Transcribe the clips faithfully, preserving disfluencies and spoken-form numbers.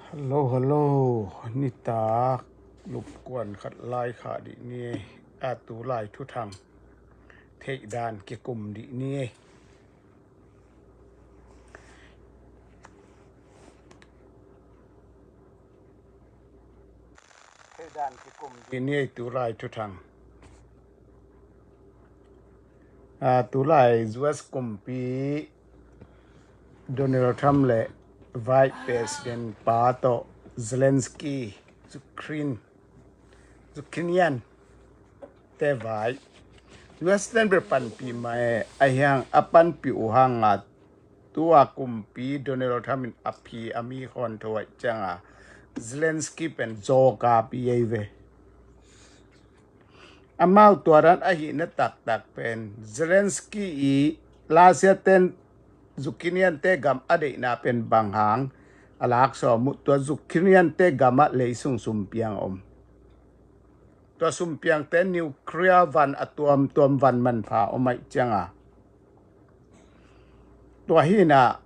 Hello, hello. Nitak lupkuan khat lai kha dih ni. A tu lai thuthang theih dan kikum dih ni. Theih dan kikum dih ni tu lai thuthang. A tu lai U S kumpi Donald Trump le Vice President pa tawh Zelensky, Ukraine, Ukrainian te vai U S ten bel panpih mah e, a hiang a panpih uh hanga tua kumpi Donald Trump in a phi a mi khawn tho aih cianga Zelensky pen zawkapi ei ve. Amau tua dan ahihna taktak pen Zelensky i Russia ten Ukrainian te gam a deihna pen bang hang a lak sawm uh, tua Ukrainian te gam ah leisung sumpiang om. Tua sumpiangte nuclear van a tuamtuam van manpha om aih cianga tua hina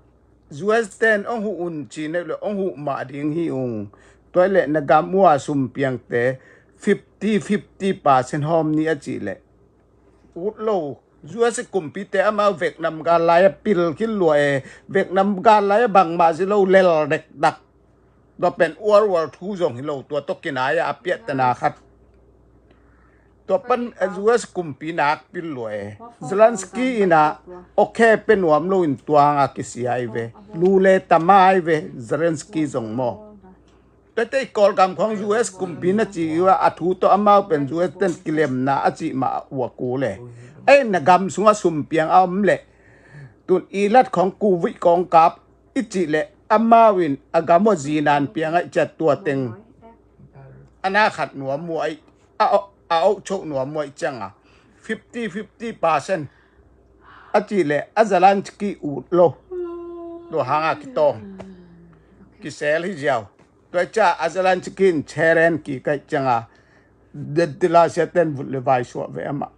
U S ten ong huh un ci neih le ong huh mah ding hi ung. Tua le na gam ua sumpiangte fifty fifty percent hawm ni a cih le ut lo. U S kumpite amau Vietnam gal lai a pil khin lua e. Vietnam gal lai a bangmah zi lo lel dekdak. Tua pen World War Two zong hi lo, tua tawh kinai a a piahtana khat. Tua pan U S kumpi nak pil lua e. Zelensky ina okay pe nuam lo in tuanga kisia ai ve. Lu le tama ai ve Zelensky zong maw. Tete i Kawlgam khong U S kumpi na ci iwa a thu tawh amau pen U S ten kilemna a cih mah a uak u le. Ei na gam sungah sumpiang a om le. Tun i lat khong kuvui kong kap i cih le amau in a gam uh zinan piang aih ciat tua teng a na khat nuam muai a a auh choh nuam muai cianga fifty fifty percent a cih le a Zelensky ut lo. Tua hanga kitawng kisel hi ziau. Tua cia a Zelensky in cheren ki kaih cianga denti Russia ten vut le vai suah ve amah.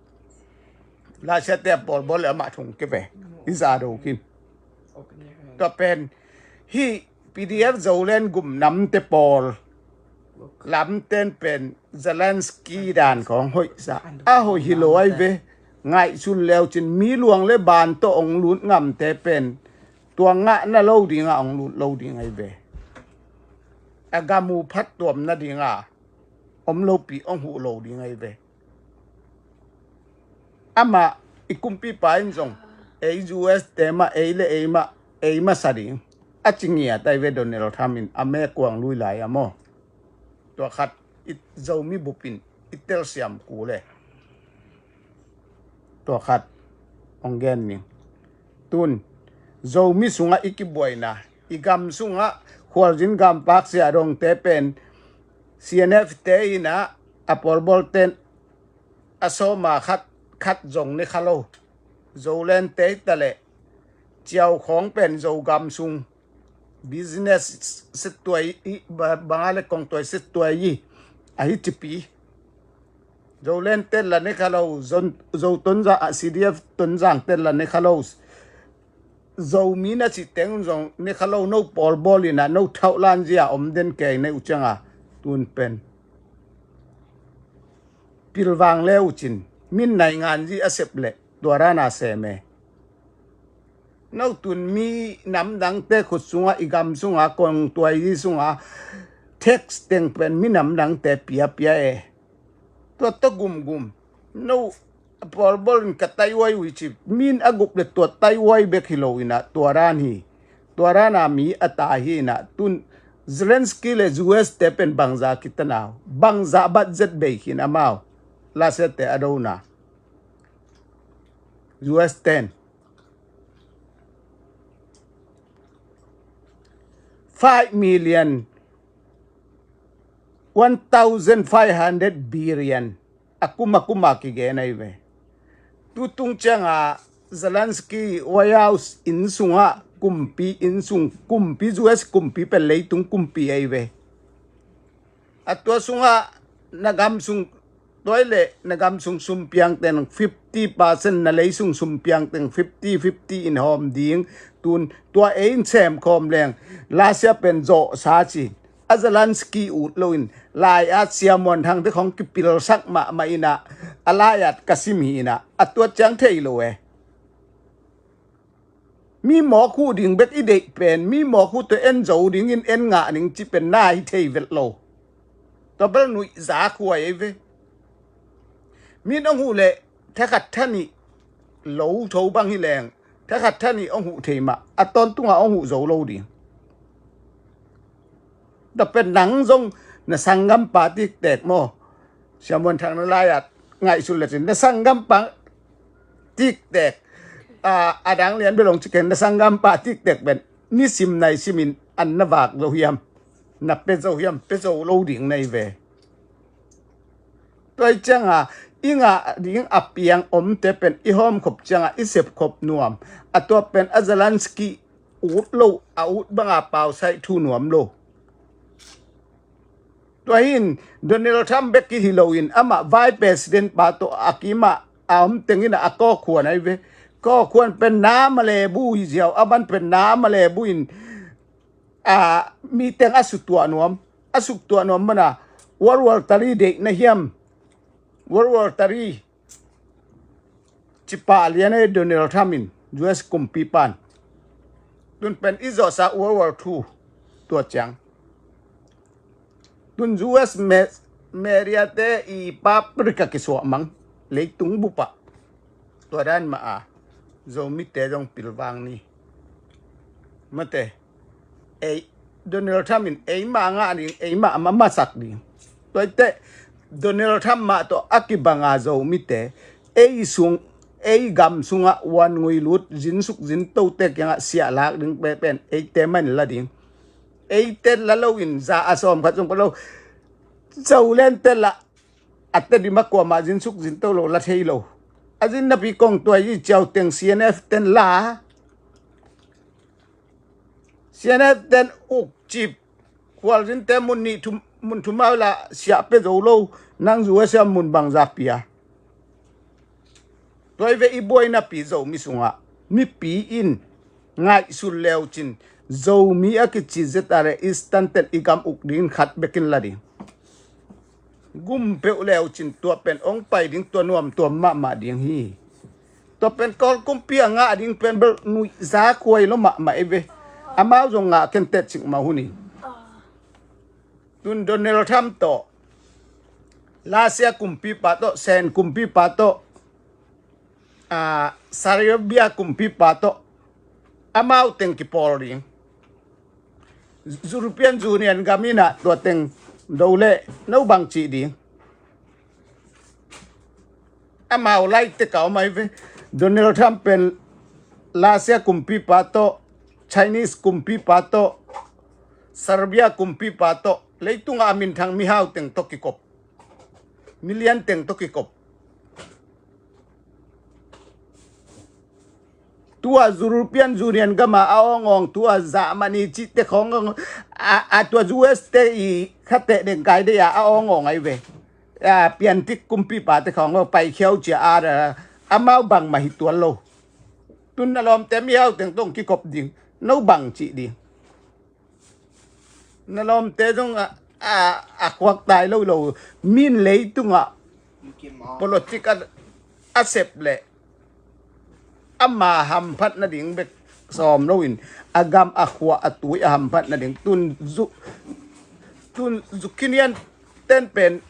Russia te a pawlbawl le amah thung ke ve i za do kin. Tua pen hi P D F Zoland gum namte pawl lamten pen Zelensky dan khong hoih sa a hoih hi lo ai ve. Ngaihsun leucin mi luang le ban tawh ong lut ngamte pen tua ngahna lo dinga ong lut lo ding ai ve. A gamu phat tuamna dinga om lopi ong huh lo ding ai ve. Amah i kumpipa in zong ei U S te mah ei le ei mah ei masa ding a ci ngiat ai ve Donald Trump in a mekuang lui lai a maw. Tua khat i Zomi bupin i telsiam ku le tua khat ong gen ning. Tun Zomi sungah i kibuaina i gam sungah khualzin gampak sia dongte pen C N F te ina a pawlbawlten a sawma khat khat zong ne kha lo. Zoland te hi ta le ciau khawng pen Zogam sung business situai i banga le kongtuai situai i ahi cipi. Zoland ten la ne kha lo, Zoton za a C D F Tonzang ten la ne kha lo. Zomi na cih teng zong ne kha lo no pawlbawl ina no thauhlan zia om den kei ne uh cianga tun pen pilvang le uh cin min naingan zi a sep le tua rana sem e. No tun mi namdangte khut sunga i gam sunga kongtuai zi sunga tax teng pen mi namdangte piapia e. Tua tawh gumgum no a pawlbawl in ka taihuai uh i ci min a gup le tua taihuai bek hi lo ina tua ran hi. Tua rana mi a ta hi ina tun Zelensky le U S te pen bangza kitanau bangza bat zet bei khin amau. Russia te a dona U S ten five million one thousand five hundred billion a kum a kum a kigen ai ve. Tutung cianga Zelensky White House inn sunga kumpi inn sung kumpi U S kumpi pen leitung kumpi ai ve. A tua sunga na gam sung tuai le na gam sung sumpiang teng fifty percent na lei sung sumpiang teng fifty fifty in hawm ding. Tun tua e in sem khawm leng Russia pen zawh sa ci. A Zelensky ut loin lai-at Sia Muan Thangte khong kipilsak mahmah inah, a lai-at ka sim hi inah, a tuat ciang thei lo e. Mi mawk huh ding bek i deih pen, mi mawk huh tawh en zo dingin en ngah ding ci pen na hi thei vet lo. Tua bel nuihza khuai ei ve. Min hong huh leh thakhat thanih lo tho bang hi leng, thakhat thanih hong huh thei mah, a tawntunga hong huh zo lo ding. Tua pen nang zong na sanggampa tiktek maw? Sia Muan Thang na lai-at ngaihsun lecin na sanggampa tiktek, a, a dang lian bel hong ci keng, na sanggampa tiktek pen nisim naisimin an na vak zo hiam? Na pia zo hiam? Pia zo lo ding na hi ve. Tua hi cianga i ngah ding a piang omte pen i hawmkhop cianga i sepkhop nuam. A tua pen a Zelensky ut lo, a ut banga pausaih thu nuam lo. Tua hin Donald Trump bek hi loin amah Vice President pa tawh a kimah a om tengin a kawkhuan ahi ve. Kawkhuan pen na malebu hi ziau, a man pen na malebu in, a, mi teng a sutuah nuam, a suktuah nuam mana World War Three deih na hiam? World War Three cipa lian ei Donald Trump in, U S kumpipan. Tun pen i zawhsa World War Two tua ciang. Tun U S me-, media te i paprika kisuah mang leitung bupa. Tua dan mah a Zomite zong pilvang ni. Mate, ei, Donald Trump in eimah ngah ding, eimah a masak ding. Tua hi teh Donald Trump mah tawh a kibanga Zomite ei sung, ei gam sungah wan ngui lut, zinsuk zintote kiangah siah lak ding pepen eite man la ding. Eite la loin za a sawm khat zong pha lo. Zolente la a te dima kuamah zinsuk zinto lo la thei lo. A zin napi kong tua i ciau teng C N F ten la. C N F ten ukcip khualzinte mun nih thum, mun thumau la siah pia zo lo, nang U S a mun bangza pia. Tua hi ve i buainapi Zomi sungah mipi in ngaihsun leucin Zomi a kici Z R A Eastern ten i gam uk dingin khat bekin la ding. Gum peuh leucin tua pen ong pai ding, tua nuam tua mahmah ding hi. Tua pen Kawl kumpi a ngah ding pen bel nuihza khuai lo mahmah ei ve. Amau zong ngah ken tet cik mah hunin. Tun Donald Trump tawh, Lasia kumpipa tawh, Sen kumpipa tawh, a, Serbia kumpipa tawh, amau teng kipawl ding. European Union gam inah tua teng do leh no bang cih ding. Amau laite ka om ahi ve. Donald Trump pen Lasia kumpipa tawh, Chinese kumpipa tawh, Serbia kumpipa tawh, leitungah a minthang mihau teng tawh kikop. Milian teng tawh kikop. Tua European Union gama a awngawng, tua Germany cihte khawng a, a tua U S te i khateh dengkai dei a a awngawng ahi ve. A, piantik kumpipate khawng a paikhia uh cia a, amau bangmah hi tuan lo. Tun na lawmte mihau teng tong kikop ding, no bang cih ding. Na lawmte zong a, a, a khuak tai lo lo. Min leitungah politik a, a sep leh ama hamphat nading bek sawm loin a gam a khua a tui a hamphat nading. Tun zu, tun zu kinian ten pen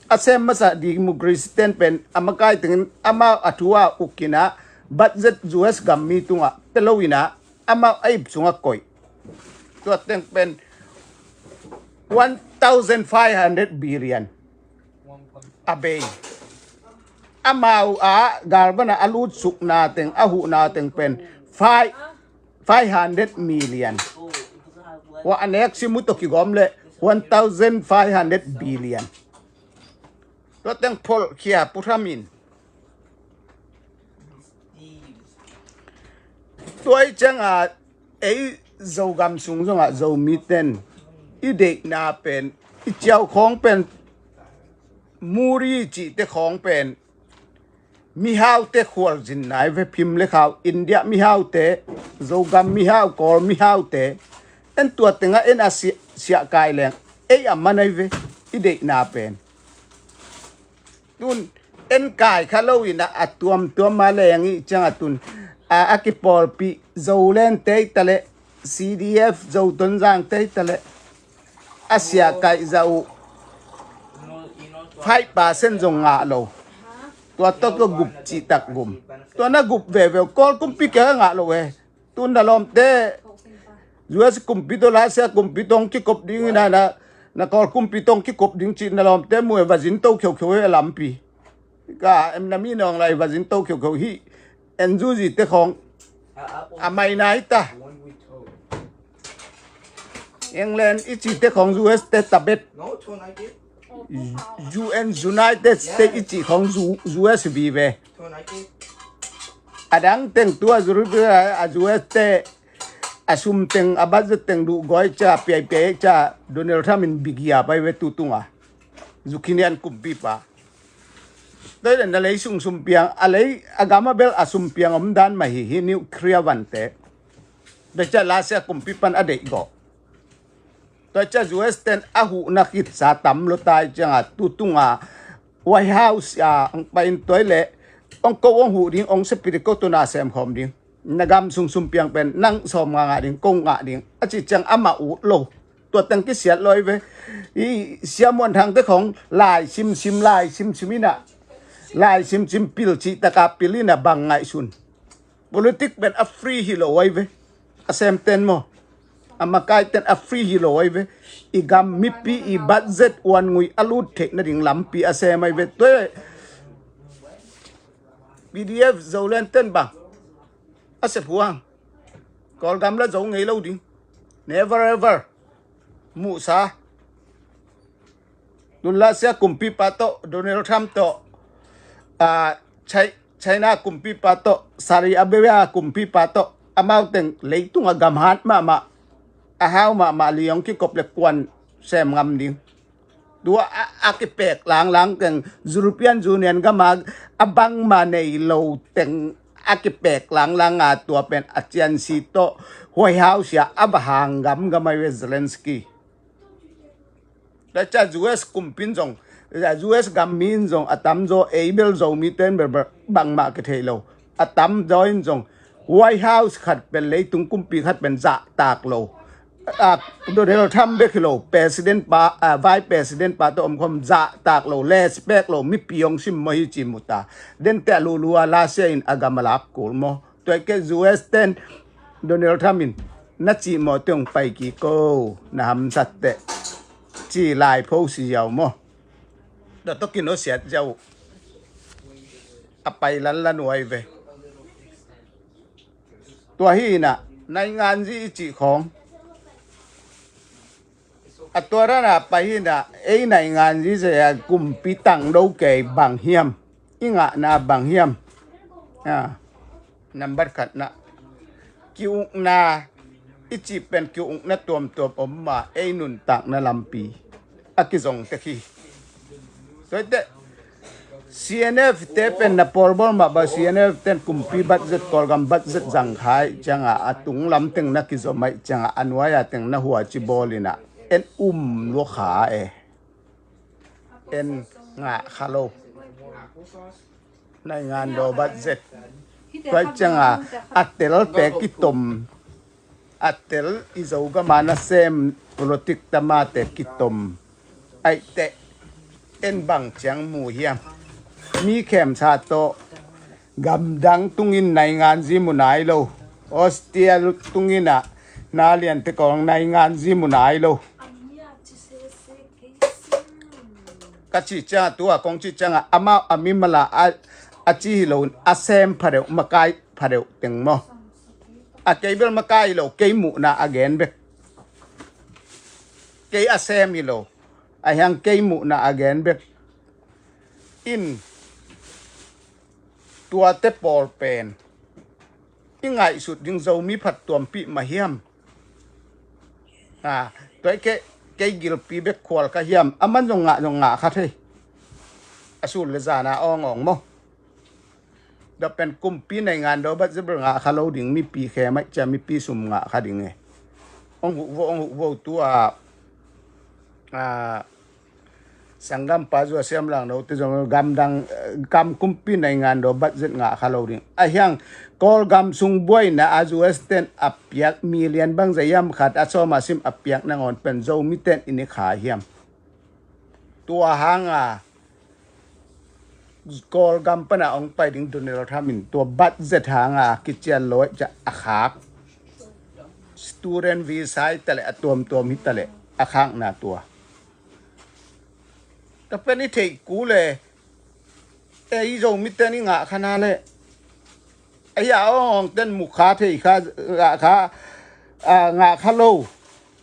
a sem masa democracy ten pen a makai tengin amau a thu a ukinah budget U S gam mi tungah pe loinah amau a ip sungah koih. Tua teng pen one thousand five hundred billion a bei. Amau a galvana a lutsukna teng, a huhna teng pen five, five hundred million. Wa a nek simu tawh kigawm leh one thousand five hundred billion. Tua teng pholh khia putham in. Tua i cianga ei Zogam sung zongah Zomi ten i deihna pen, i ciau khawng pen, muri cihte khawng pen mihaute khualzinna i ve. Phim le khau, India mihaute, Zogam mihau, Kawl mihaute, en tua tengah en a siah, siah kai leng Ei a man ai ve, i deihna pen. Tun en kai kha lo in a, a tuamtuam a leng i ciang a tun a, a kipawlpih Zoland te i ta leh, C D F Zo Tonzang te i ta leh, a sia kaih zah uh five percent zong ngah lo. Tua tawh tua gup cih tak gum. Tua na gup veve uh, Kawl kumpi kei a ngah lo e. Tun na lawmte U S kumpi tawh, Russia kumpi tawh hong kikop ding in a, na, na Kawl kumpi tawh hong kikop ding cih na lawmte mu e, va zin to kheukheu e lampi. Ka em na mi nawng lai va zin to kheukheu hi. En zuzi te khawng a mai nai ta. England i ci te khawng U S te tabet. U N United States i ci khawng U S vive. A dang teng tua Europe a U S te a sum teng, a budget teng duh goi ca, piaipiai ca Donald Trump in bigia pai ve tu tunga. Ukrainian kumpipa. Tua hi leh na lei sung sumpiang, a lei a gam a bel a sumpiang om dan mah hi, hi nuclear vante. Tua hi ca Russia kumpi pan a deih gawh. Tua hi ca U S ten a huhna khitsa tam lo tai cianga tu tunga White House a ang pai in tua hi leh ong ko ong huh ding, ong sepiri ko tuna sem khawm ding. Na gam sung sumpiang pen nang sawm nga ngah ding, ko ngah ding a ci ciang amah ut lo. Tua teng kisiat lo ai ve. I Sia Muan Thang te khawng lai simsim, lai simsim ina, lai simsim pil cih taka pil ina bang ngaihsun. Politik pen a free hi lo ai ve. A sem ten maw, a makai ten a free hi lo ai ve. I gam mipi i budget uan ngui a lut theih nading lampi a sem ai ve. Tua P D F Zoland ten bang a sep huang. Kawlgam la zo ngei lo ding. Never ever. Muhsa. Tun Russia kumpipa tawh, Donald Trump tawh, ah, Chai-, China kumpipa tawh, Saudi Arabia kumpipa tawh, amau teng leitunga gamhat mahmah, a hau mahmah li ong kikop le kuan sem ngam ding. Tua a, a kipek langlang teng European Union gama a bangma nei lo teng a kipek langlang a tua pen a ciansi tawh White House a a va hang gamgam ai ve Zelensky. Tua ca U S kumpin zong, U S gam mi in zong a tamzaw ei bel Zomi ten bel bangmah kithei lo. A tamzaw in zong White House khat pen leitung kumpi khat pen zahtak lo. Ah, Donald Trump bek hi lo, President pa, ah, Vice President pa tawh om khawm zahtak lo, respect lo, mipi hong sim maw hi ci mu ta. Den teh lulu a Russia in a gam a lak kul maw. Tua i kei U S ten Donald Trump in na cih maw teng pai kik ko, na hamsat teh. Ci lai pho si ziau maw. Tua tawh kin aw siat ziau. A pai lanlan uai ve. Tua hi inah nainganzi i cih khawng. A tua dana pai hi inah ei nainganzi zia kumpi tangdo kei bang hiam. I ngahna bang hiam. Ah. Nambat khatna, ki-ukna i cih pen ki-ukna tuamtuam om mah ei nuntakna lampi a kizong tek hi. Tua hi teh C N F te pen na pawlbawl mah ba, C N F ten kumpi budget, Kawlgam budget zang khai cianga a tung lam teng na kizom aih cianga a nuai-a teng na huaci bawl inah en um lua kha e. En ngah kha lo. Naingan daw budget. Tua cianga a telte kitom. A tel i Zogama nasem politik tamate kitom. Aih teh en bang ciang mu hiam. Mi khemsa tawh gamdang tungin nainganzi mu nai lo. Austria tungin ah na liante kong nainganzi mu nai lo. Ka cih cianga tua kong cih cianga amau a mimala a, a ci hi lo in a sem phadeuh, makai phadeuh teng maw. A kei bel makai hi lo, kei muhna a gen bek. Kei a sem hi lo, a hiang kei muhna a gen bek. In tuate pawl pen i ngaihsut ding Zomi phattuampih mah hiam. Ha, tua i kei, kei gilpi bek khual ka hiam. A man zong ngah zong ngah kha thei. A sul le zana awng awng maw. Tua pen kumpi naingan daw budget bel ngah kha lo ding, mipi khe maih cia mipi sum ngah kha ding e. Ong huh vo, ong huh vo tua a, sanggampa Zuasiam Langno te zong gamdang, eh, gam kumpi naingan daw budget ngah kha lo ding. A hiang Kawlgam sung buaina a U S ten a piak million bang za hiam khat a sawma sim a piak nangawn pen Zomi ten i ne kha hiam? Tua hanga Kawlgam pana hong pai ding Donald Trump in tua budget hanga kician lo cia a khak. Student visa hi taleh a tuamtuam hi taleh a khakna tua. Ka pen i theih ku le ei Zomi ten i ngah kha na le ei a awngawng ten mu kha thei kha ngah kha, a, ngah kha lo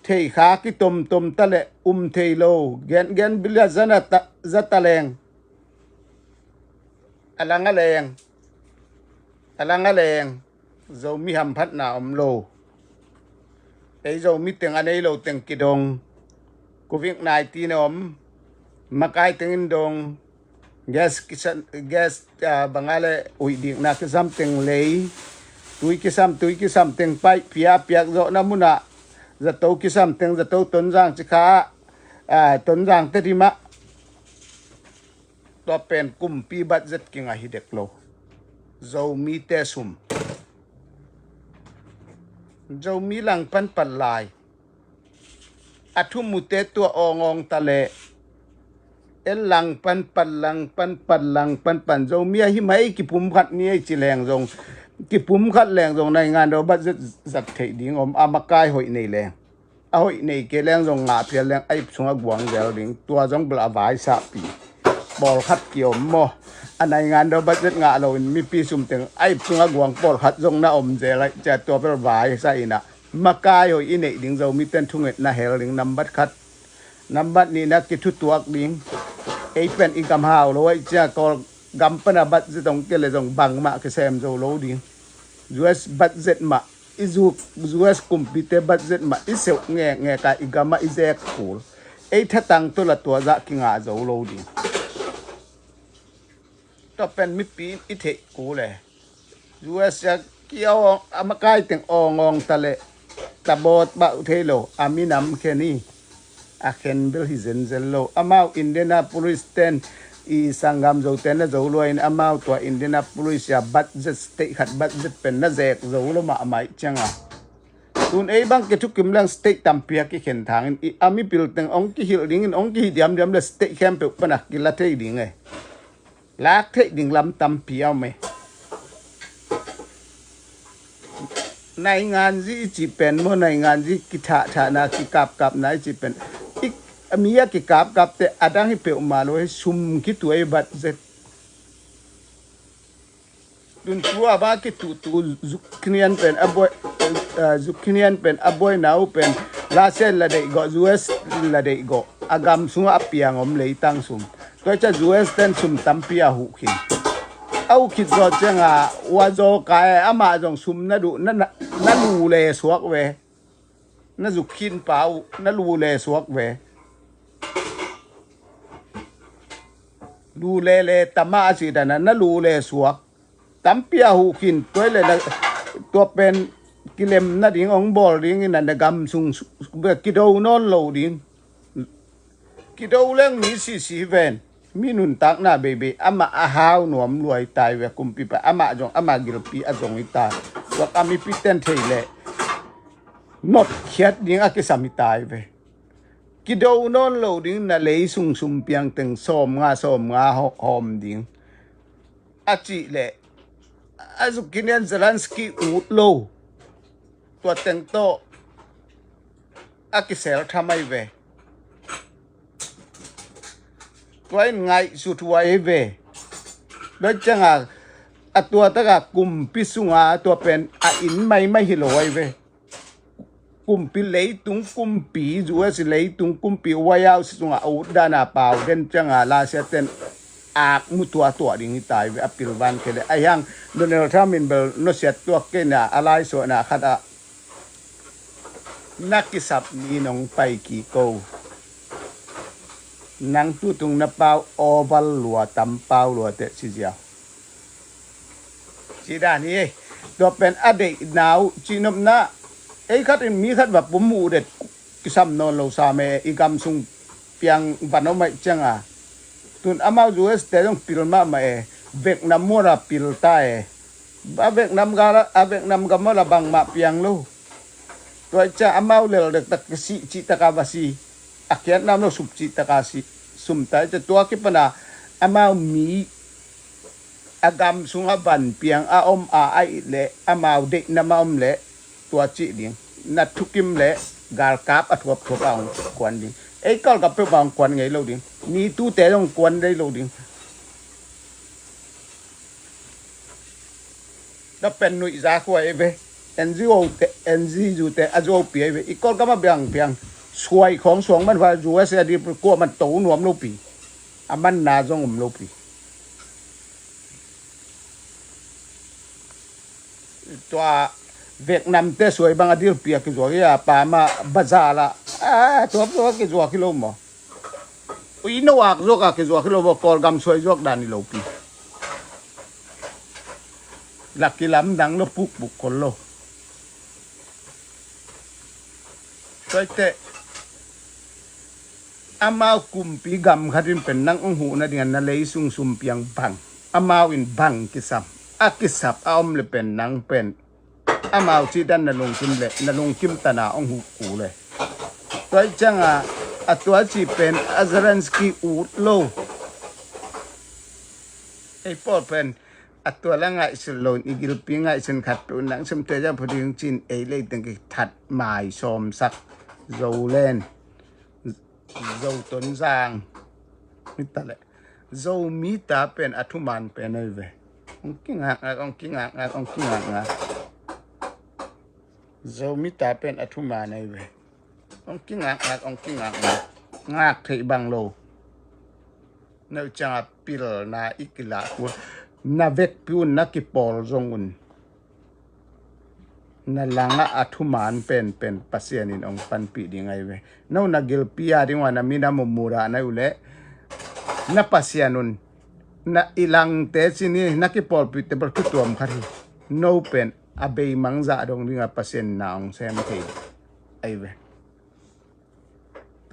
thei kha kitomtom taleh um thei lo gen gen bilia zana ta, za taleng a lang a leng a lang a leng Zomi hamphatna om lo. Ei Zomi teng a nei lo teng kidong. Covid nineteen a om. Makai teng in dong. Gas kisa, gas, ah, banga le uihdikna kisam teng lei. Tui kisam, tui kisam teng paih pia piak zawhna munah zato kisam teng zato Tonzang cikha ah, Tonzang te dimah. Tua pen kumpi budget kingah hi dek lo. Zomi te sum. Zomi langpan pal lai. A thumute tua awngawng taleh. E langpan pal langpan pal langpan pan Zomi ahi mai kipum khat ni ei ci leng zong. Kipum khat leng zong naingan daw budget zat theih ding om a makai hoih nei leng. A hoih nei kei leng zong ngah phial leng a ip sungah guang zel ding tua zong bel a vaisahpi. Pawlkhat kiom maw? A naingan daw budget ngah loin mipi sum teng a ip sungah guang pawlkhat zong na om zel aih cia tua bel vaisah inah makai hoih i neih ding Zomi ten thungetna hel ding nambat khat. Nambat nihna kithutuak ding. Ei pen i gam hau lo aih cia Kawlgam pana budget hong kei le zong bangmah kisem zo lo ding. U S budget mah i zuk U S kumpite budget mah i seuh ngekngek a i gamah i zek kul. Ei thatang tawh la tua zah kingah zo lo ding. Tua pen mipi in i theih kul e. U S a ki awng a makai teng awngawng taleh tabawt bauh thei lo a minam khen hi. A khen bel hi zenzen lo amau Indianapolis ten i sanggam zo ten na zo luai in amau tua Indianapolis a budget state khat budget pen na zek zo lo mahmah ih cianga. Tun ei bang kithukim leng state tampi a kikhen thangin i a mipil teng ong kihilh dingin ong kihih diamdiam le state khempeuh pana kila thei ding e. Lak theih ding lam tampi a om e. Nainganzi i cih pen maw nainganzi kithahthahna kikapkapna i cih pen i mi a kikapkapte a dang hi peuhmah lo hi sum kituai budget. Tun tua ba kituhtu Ukrainian pen a buai Ukrainian pen a buaina uh pen Russia la deih gawh U S la deih gawh a gam sungah a piang om leitang sum. Tua ciah U S ten sum tampi a huh khin. A uh khit zawh cianga ua zaw kai amah zong sum na duh na lu le suak ve. Na zuk khin pa uh na lu le suak ve. Lu le le tama a si dana na lu le suak. Tampi a huh khin tuai le na tua pen kilem nading ong bawl ding ina na gam sung kido nawn lo ding. Kido leng mi sisi ven mi nuntakna beibei amah a hau nuam luai tai ve kumpipa amah zong amah gilpi a zong i tai. Tuak a mipi ten thei leh notkhiat ding a kisam i tai ve. Kido nawn lo ding na lei sungsum piangteng sawm nga sawm nga hawm ding a cih leh a zuk kinian Zelensky ut lo. Tua teng tawh a kisel thamai ve. Tua in ngaihsut huai ve. Tua cianga a tua taka kumpi sunga tua pen a inn maimai hi lo huai ve. Kumpi leitung kumpi U S leitung kumpi White House sunga a ut dana pau den cianga lasia ten ak mu tuatuah ding hi tai ve a pilvan kele a hiang Donald Trump in bel nosiat tuak keina a laisuahna khat ah na kisap ni nong pai kiko. Nang tutung na pau oval lua tam pau lua teh si ziau. Ci dan hi ei. Tua pen a deih nau cihnopna ei khat in mi khat va pum uh det kisam nawn lo sam e i gam sung piang van om aih cianga, tun amau U S te zong pil mahmah e, Vietnam muala pil ta e. A Vietnam gala, a Vietnam gam muala bangmah piang lo. Tua aih ciang amau lel dektak kisih cihtaka va si, a kiatnam lo sum cihtaka si, sum ta aih ciang tua kipana amau mi a gam sungah van piang a om a aih leh amau deihna mah om leh tua cih ding. Na thukim leh galkap a thuapthuap a hong kuan ding. Ei Kawlgam peuhmah hong kuan ngei lo ding. Mi tute zong kuan ngei lo ding. Na pen nuihza khua ei ve. N G O te, N G U te a zuaupi ei ve. I Kawlgam a biangpiang suai khawng suang man va U S A di kuaman to nuam lopi. A manna zong om lopi. Tua Vietnam te suai bang a dilpi a kizuak hi a, pa ma bazar la a tuap tuap a kizuak hi lo maw? Ui no ak zuak a kizuak hi lo maw? Kawlgam suai zuak dan hi lopi. Laki lamdang lo pukpuk kol lo. Tuaite amau kumpi gam khatin pen nang ong huh nadingan na lei sung sum piang bang, amau in bang kisam, a kisap a om le pen nang pen amau cihdan na lungkim le na lungkim tana ong huh ku le. Tua aih cianga a tua cih pen a Zelensky ut lo. Ei pawl pen a tua la ngaihsun lo in i gilpi ngaihsun khat peuh nang sum tua zah phu ding cin ei lei teng kithat mai sawmsak Zoland. Zo Tonzang. Mita le Zo mita pen a thuman pen ei ve. Ong kingak ngak, ong kingak ngak, ong kingak ngak. Zo mita pen a thuman ei ve. Ong kingak ngak, ong kingak ngak. Ngak theih bang lo. No cianga pilna i kilah kul. Na vekpi un na kipawl zong un. Na langah a thuman penpen Pasian in ong panpih ding ahi ve. No na gilpi a ding ua na minam uh mudah na uh leh na Pasian un na i langte cini na kipawlpihte bel thutuam khat hi. No pen a beimang zah dong dinga Pasian na ong sem thei ahi ve.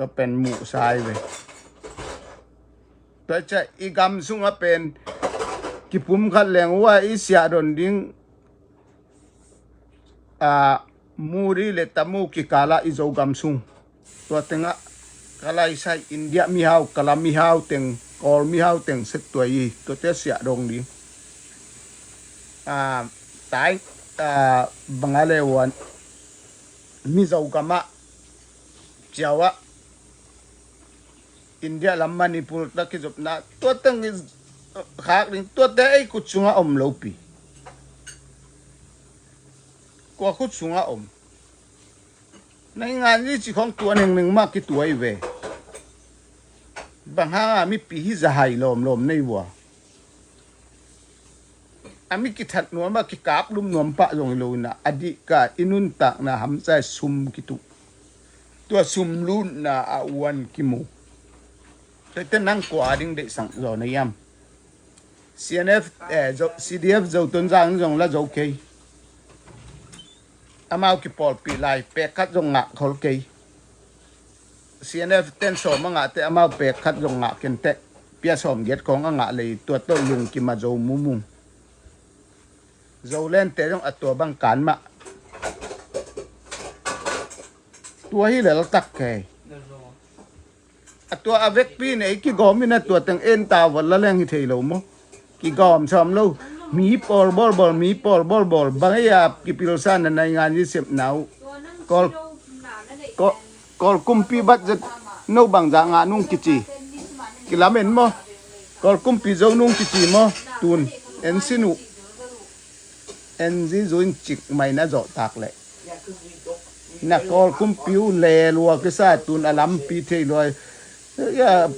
Tua pen muhsa ahi ve. Tua ciah i gam sungah pen kipum khat leng uh a i siahdon ding a, Muri le Tamu kikala i Zogam sung. Tua tengah Kalaisai India mihau, Kala mihau teng, Kawl mihau teng set tua i, tuate siah dong ding. A, tai, a, banga le wan Mizo gamah ciauah India lam Manipur ta kizopna tua teng i khak ding, tuate ei khut sungah om lopi. Kua khut sungah om? Naingan i ci khong tua nengneng mah kituai ve. Bang hanga mipi hi zahai lawmlawm nei vua. A mi kithat nuam a kikap lum nuam pah zong hi lo inah a dihka i nuntakna hamsai sum kituh. Tua sum lutna a uan kimu. Tuate nang kua ding deihsang zaw na iam? C N F, eh, Zo-, C D F Zo Tonzang zong la zo kei. Amau kipawlpih lai pek khat zong ngah khol kei. C N F ten sawm a ngahte amau pek khat zong ngah kenteh. Pia sawm giat khawng a ngah lei tua tawh lungkim a zo mumung. Zolente zong a tua bang kan mah. Tua hi leltak kei. A tua a vekpi nei kigawm in a tua teng en ta val la leng hi thei lo maw? Kigawm sawm lo. Mi pawl bawlbawl, mi pawl bawlbawl. Bang ei a kipilsa na naingan i sepna uh. Kawl, Kawl, Kawl kumpi bat zet no bangzah ngah nung kici. Kilamen maw? Kawl kumpi zo nung kici maw? Tun en sin uh. En zizu in cik mai na zawh tak leh. Na Kawl kumpi uh le lua kisa tun a lampi thei lua. Ya,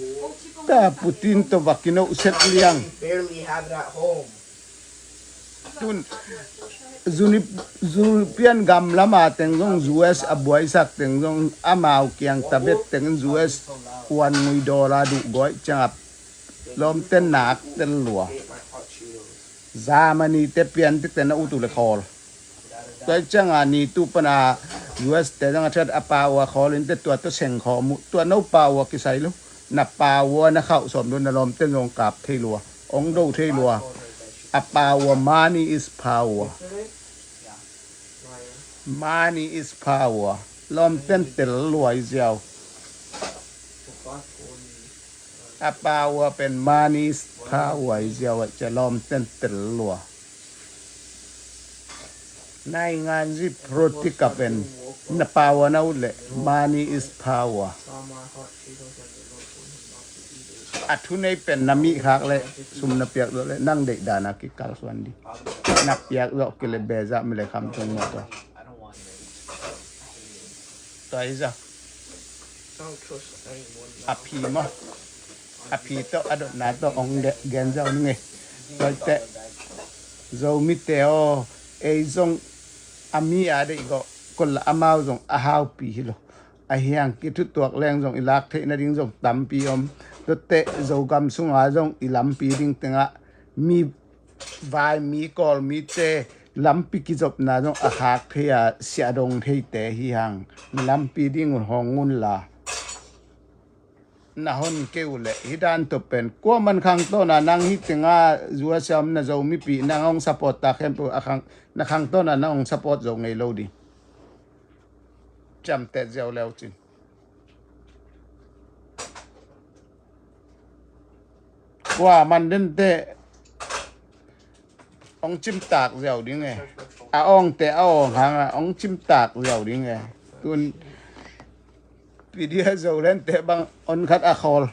ta Putin tawh va kinoh set liang. Barely have it at home. Tun zuni, zu pian gam lama teng zong U S a buaisak teng zong amau kiang tabet teng U S wan ngui dollar duh gawih ciangap lawmte nak tel lua. Germany te pian tikte na ut uh le khawl. Tua cianga ni tu pana U S te zang a that a power khawl in te tua tawh seng khawm uh, tua no power kisai lo. Na power na khauh sawm lo, na lawmten zong kap thei lua, ong do thei lua. A power, money is power. Money is power. Lawmten tel lua i ziau. A power pen money is power i ziau a cia lawmten tel lua. Naingan zi protika pen na power na ut le money is power. A thunei pen na mih khak le sum na piak zawh le nang deih dana kikal suan di. Na piak zawh kile bezah mi le kham tung mawtaw. Tua i zah. A phi maw? A phi tawh a dotna tawh ong gen zau ning e. Tua i teh Zomite aw, ei zong a mi a deih gawh kol la, amau zong a haupi hi lo. A hiang kithutuak leng zong i lak theih nading zong tampi om. Tua teh Zogam sunga zong i lampi ding tengah mi vai mi kawl mite lampi kizopna zong a khak thei a siah dong theite hi hang. Lampi ding un hong un la na hon kei uh leh hi dan tawh pen kuaman khangtawna nang hi tenga zua siam na Zomipi nang hong support ta khempeuh a khang, na khangtawna nang hong support zo ngei lo ding. Ciamteh ziau leu cin. Kua man den te ong cimtak ziau ding e. A ong te a ong hang a ong cimtak ziau ding e. Tun pidia zo len te bang on khat a khawl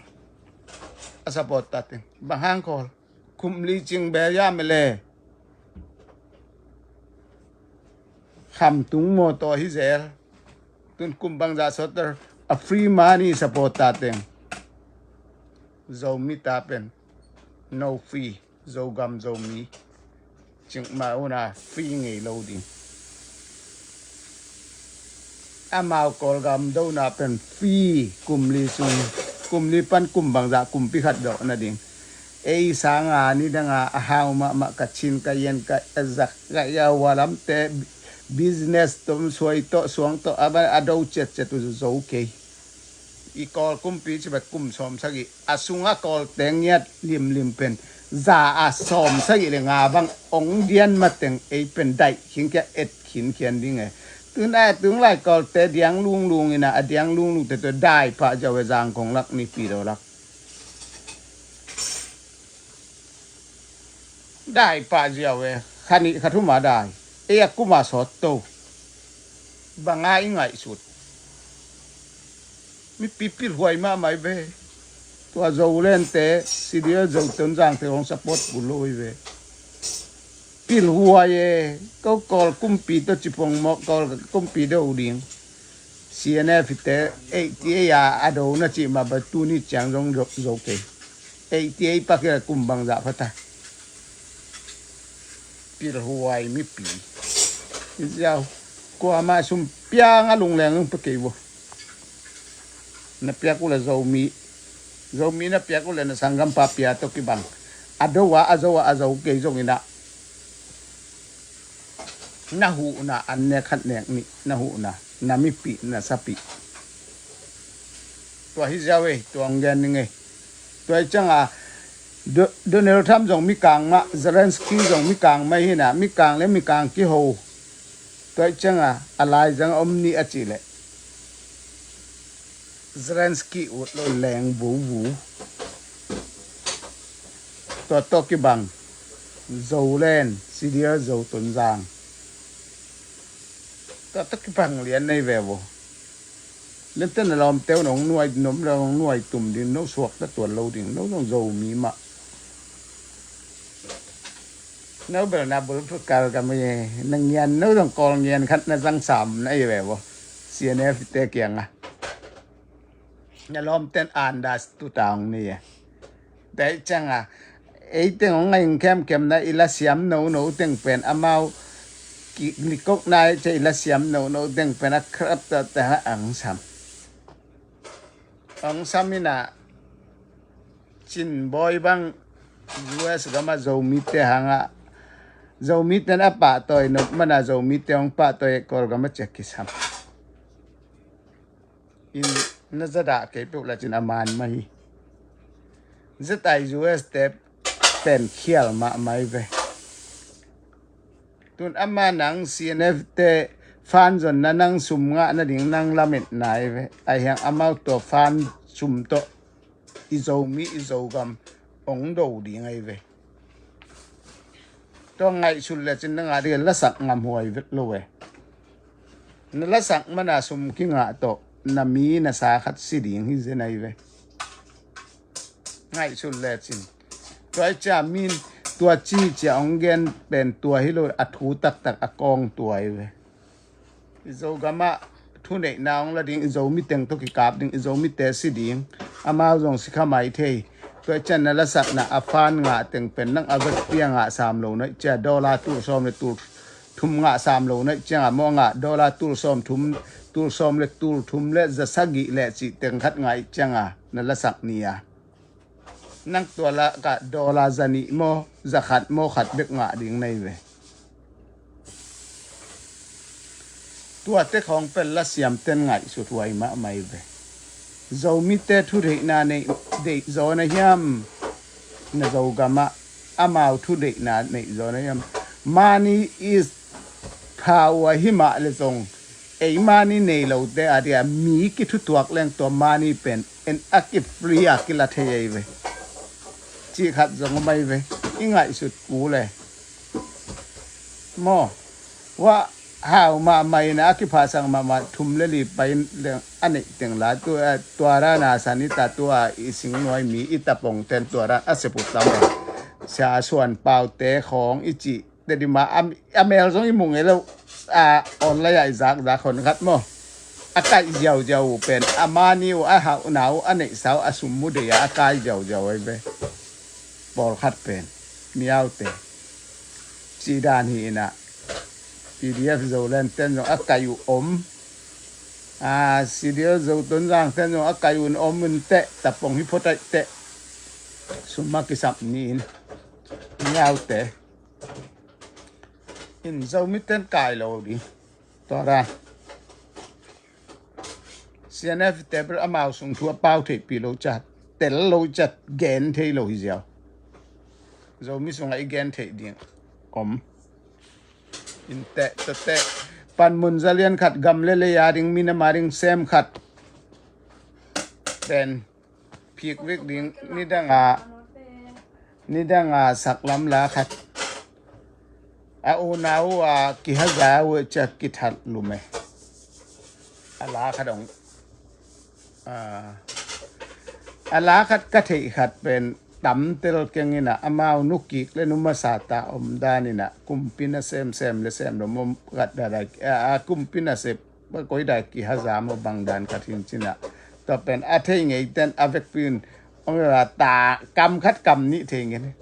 a support ta ting bang hang khawl. Kum li cing be ya me le. Kham tung mawtaw hi zel. Tun kum bangzah sawter a free money support ta teng. Zomi ta pen no free. Zogam Zomi cingma una free ngei lo ding. Amau Kawlgam dona pen free kum li sung, kum li pan kum bangzah kumpi khat dawh nading. Ei sanga nidanga a hau mahmah ka Chin ka Yen ka Zak ka Yawa lamte business tom suai tawh suang tawh a do ciatciat uh zo kei. I Kawl kumpi ci bek kum sawm sagih a sunga Kawlte ngiat limlim pen za a sawm sagih le nga bang ong dian mateng ei pen daih khinkhia et khinkhian ding e. Tun a tung lai Kawlte diang lunglung ina a diang lunglung te tua dai pah ziau e Zangkong lak Nipi do lak. Dai pah ziau e, kha nih kha thuma dai. Ei a kuma sawt to. Banga i ngaihsut. Mipi pilhuai mahmah i ve. Tua Zolente, Sidia Zo Tonzangte hong support kul lo i ve. Pilhuai e, ko Kawl kumpi to cipong mawh Kawl kumpi do ding. C N F te eighty eight a a do na cih mah ba tuni ciang zong zo kei. Eighty eight pakila kum bangzah phata. Pilhuai mipi. Ziau kuamah sum piang a lungleng lung pe kei vo. Na piak uh le Zomi, Zomi na piak uh le na sanggampa pia tawh kibang. A do a a zo a a zo kei zong inah. Na huhna an nek khat nek nih na huhna na mipih na sapih. Tua hi ziau ei tua hong gen ning ei. Tua hi cianga Donald Trump zong mikang mah, Zelensky zong mikang mah hina, mikang le mikang kiho. Tua hi cianga a laizang om nih a cih leh Zelensky ut lo leng vuvu. Tua tawh kibang Zolen, Sidia Zo Tonzang. Tua tawh kibang lian nei ve vo. Lente na lawmte uh nong nuai nom le nong nuai tum ding, no suakta tuan lo ding, no zong Zomi mah. No bel na bul pekal ka mi na ngian, no zong Kawl ngian khat na zang sam na i ve vo. C N F te kianga na lawmten andas tu taung ni e. Daih cianga eiteng hong ngaing khemkhem na i la siam nono teng pen amau likok na ei cia i la siam nono teng pen a krap ta ta ang sam. Ang sam ina Cin Bawi bang U S gama Zomite hanga Zomite'n a pahtawi nop mana Zomite hong pahtawi Kawlgam a ciah kisam. In na zadah kei peuh la cin a man mah hi. Zetai U S te pen khial mahmah hi ve. Tun ama nang C N F te fan zonna nang sum ngah nading nang lametna hi ve. Ahi hang amau tua fan sum tawh i Zomi i Zogam hong do ding ahi ve. Tua ngaihsut lecin na ngah ding lasak ngamhuai lo ve. Na lasak mana sum kingah tawh na mi na sa khat si ding hi zen ahi ve. Ngaihsut lecin tua i cia min tua ci cia hong gen pen tua hi lo a thu taktak a kawng tua hi ve. I Zogam ah thuneihna hong la ding, i Zomi teng tawh kikap ding, i Zomite si ding, amau zong si kha mai thei. Tua i cian na lasakna a fan ngah teng pen nang a vekpi a ngah sam lo na i cia dollar tul sawm le tul thum ngah sam lo na i cianga maw ngah dollar tul sawm thum, tul sawm le tul thum le za sagih le cih teng khat ngah i cianga na lasak ni a. Nang tua lakah dollar za nih maw, za khat maw, khat bek ngah ding na hi ve. Tuate khawng pen lasiamten ngaihsut huai mahmah hi ve. Zomite thudeihna neih deih zaw na hiam? Na Zogam ah amau thudeihna neih zaw na hiam? Money is power hi mah le zong ei money nei lote a dia mi kithutuak leng tua money pen en a ki free a kila thei ahi ve. Cih khat zong om ahi ve. I ngaihsut kul e. Maw, wah hau mahmah in a kiphahsak mahmah thum le li pai in leng a neih teng la tu, eh, tua dan a san i ta tu a i singnuai mi i tapongten tua dan a sep uh tam e. Sia Suan Paute khawng i cih te dima a, a mel zong i mu ngei lo. A online ah i zakzak hon khat maw, a kaih ziauziau uh pen a money uh a hauhna uh a neihsa uh a sum mu dei a a kai ziauziau ahi ve. Pawlkhat pen miaute cih dan hi inah P D F Zoland ten zong a kaih uh om. A, C D F Zo Tonzang ten zong a kaih uh om in teh, tapong hi phot aih teh, sum a kisap ni in miaute in Zomiten kai lo ding. Tua dan C N F te bel amau sung thu a pau theihpih lo ciat, tel lo ciat, gen thei lo hi ziau. Zomi sungah i gen theih ding om. Inteh, tua teh, panmun zalian khat, gam le lei a ding, minam a ding sem khat pen phikvik ding, nidanga, nidanga saklam la khat. A unau a kihaza uh ciak kithat lum e. A la khat ong, a, a la khat ka theih khat pen tamtel keng inah, amau nukik le numasa ta om dan inah, kumpi na semsem le sem lo mom khat dadai, a, a, kumpi na sep ba koi dai kihaza maw bang dan khat hin cinah. Tua pen a thei ngei ten a vekpi in ong la ta kam khat kam nih thei ngei.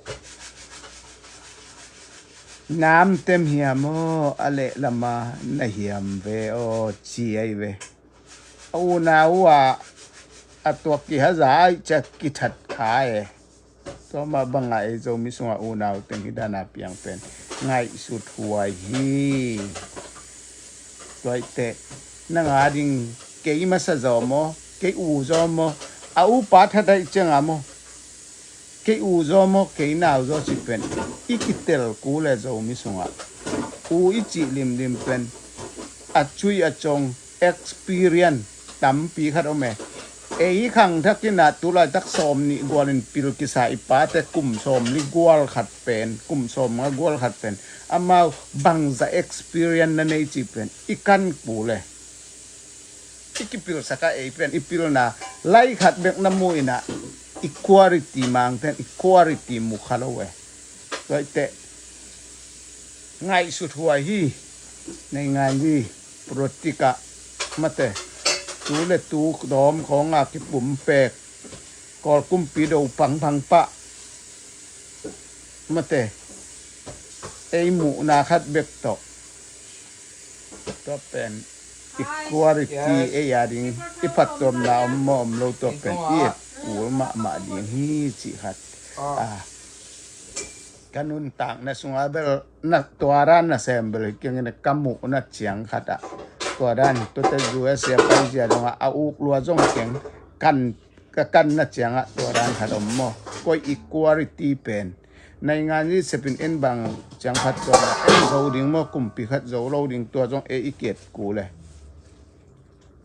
Nam tem hiam aw, a leh lama na hiam ve aw, ci ahi ve. A unau a, a tuak kihaza aih ciak kithat kha e. Tua mah bangah ei Zomi sungah unau teng hi dana piang pen ngaihsut huai hi. Tua aih teh, nang a ding kei masa zaw maw, kei u zaw maw, a upa that aih cianga maw, kei u zaw maw, kei nau zaw ci pen i kitel kul e Zomi sungah. U i cih limlim pen a cui a cong experience tampi khat om e. Ei khangthak inah tulaitak sawm nih gualin pil kisa i pate kum sawm li gual khat pen, kum sawm nga gual khat pen, amau bangza experience na nei ci pen i kan kul e. I kipilsak a ei pen i pilna lai khat bek na mu inah i quality mangten i quality mu kha lo e. Tua aih teh ngaihsut huai hi. Nei ngai hi. Protika mate, tu le tu dawm khawnga kipumpek, Kawl kumpi do pangpang pah mate, ei muhna khat bek tawh tua pen i quality ei a ding i phattuamna om maw om lo tua pen i et kul mahmah ding hi cih khat. A, Ka nuntakna sungah bel na tua dan na sem bel hi keng in, ka muhna ciang khat ah tua dan hi. Tuate U S a paizia dongah a uk lua zong keng, kan ka kanna ciangah tua dan khat om maw? Koi equality pen naingan i sepin en bang ciang khat tua en zo ding maw? Kumpi khat zo lo ding, tua zong e i kiat kul e.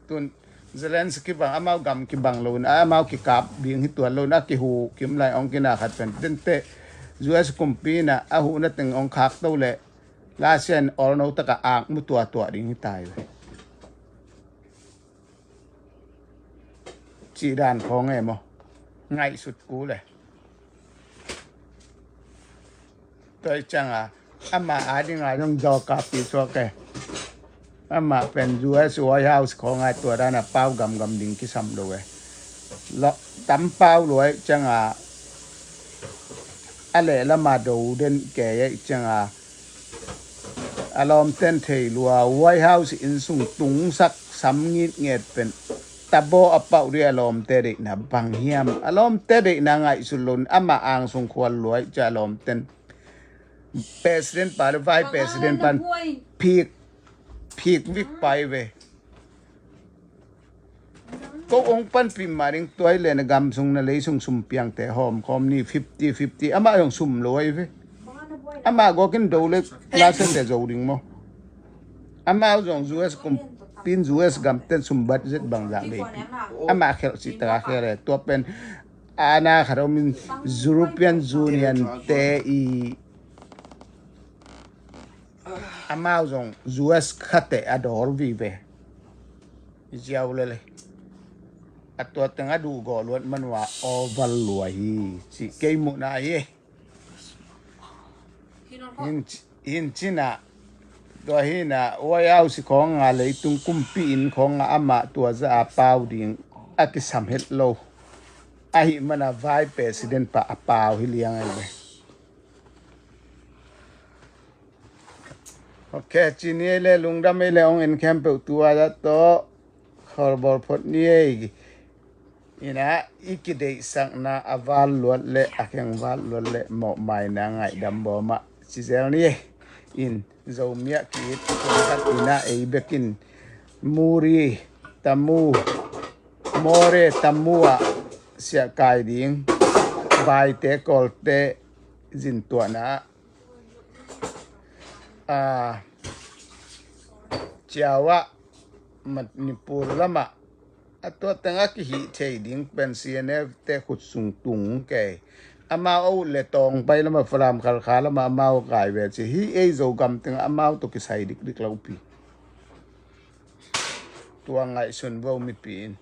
Tun Zelensky bang amau gam kibang lo in, amau kikap ding hi tuan lo in, a kihu kim lai ong kina khat pen tente U S kumpi in a huhna teng ong khak to le Russia in olno taka ak mu tuatuah ding hi tai ve. Cih dan khawng e maw? Ngaihsut kul e. Tua i cianga ama a dinga zong zaw kapi suak e. Ama pen U S White House khawnga tua dana pau gamgam ding kisam lo e. Tam pau lua i cianga a lehlama do den kei i cianga a lawmten thei lua, White House innsung tungsak sam ngitnget pen tabaw a pauh dih a lawmte deihna bang hiam? A lawmte deihna ngaihsut loin ama angsung khual lua i cia a lawmten president pa le vice president pan phik phik vik pai ve. Ko ong panpih mah ding, tua hi leh na gam sung na lei sung sum piangte hawm khawm ni, fifty fifty. Amah zong sum lo ahi ve. Amah gawkin do le Russian te zo ding maw? Amah zong U S kumpin U S gamten sum budget bangzah veipi. Amah khelh cih taka khelh e. Tua pen ana khat om in European Union te i amau zong U S khateh a dawl vive. I ziau lele a tua teng a duh gawh luat manua aw val lua hi. Cih kei muhna hi. Hin cinah tua hinah White House khawnga leitung kumpi inn khawnga amah tua za a pau ding a kisam het lo. Ahi mana vice president pa a pau hi liang ahi ve. Ok, cini ei le lungdam ei le ong en khempeuh tua dah tawh kholbawl phot ni ei. Ina i kideihsakna a val luat le a kheng val luat le mawhmaina ngaihdam bawmah cizel ni ei. In Zomiah ki-it khat ina ei bekin muri tamu more tamu ah siahkai ding baite kawlte zintuahna ah ciau ah Manipur lamah a tua tengah kihih thei ding pen C N F te khut sung tung kei. Amau a ut le tawng pai lamah Falam Khalkha lamah amau a kai ve ci hi. Ei Zogam tengah amau tawh kisai dikdik lo pi. Tua ngaihsun vo mipi in.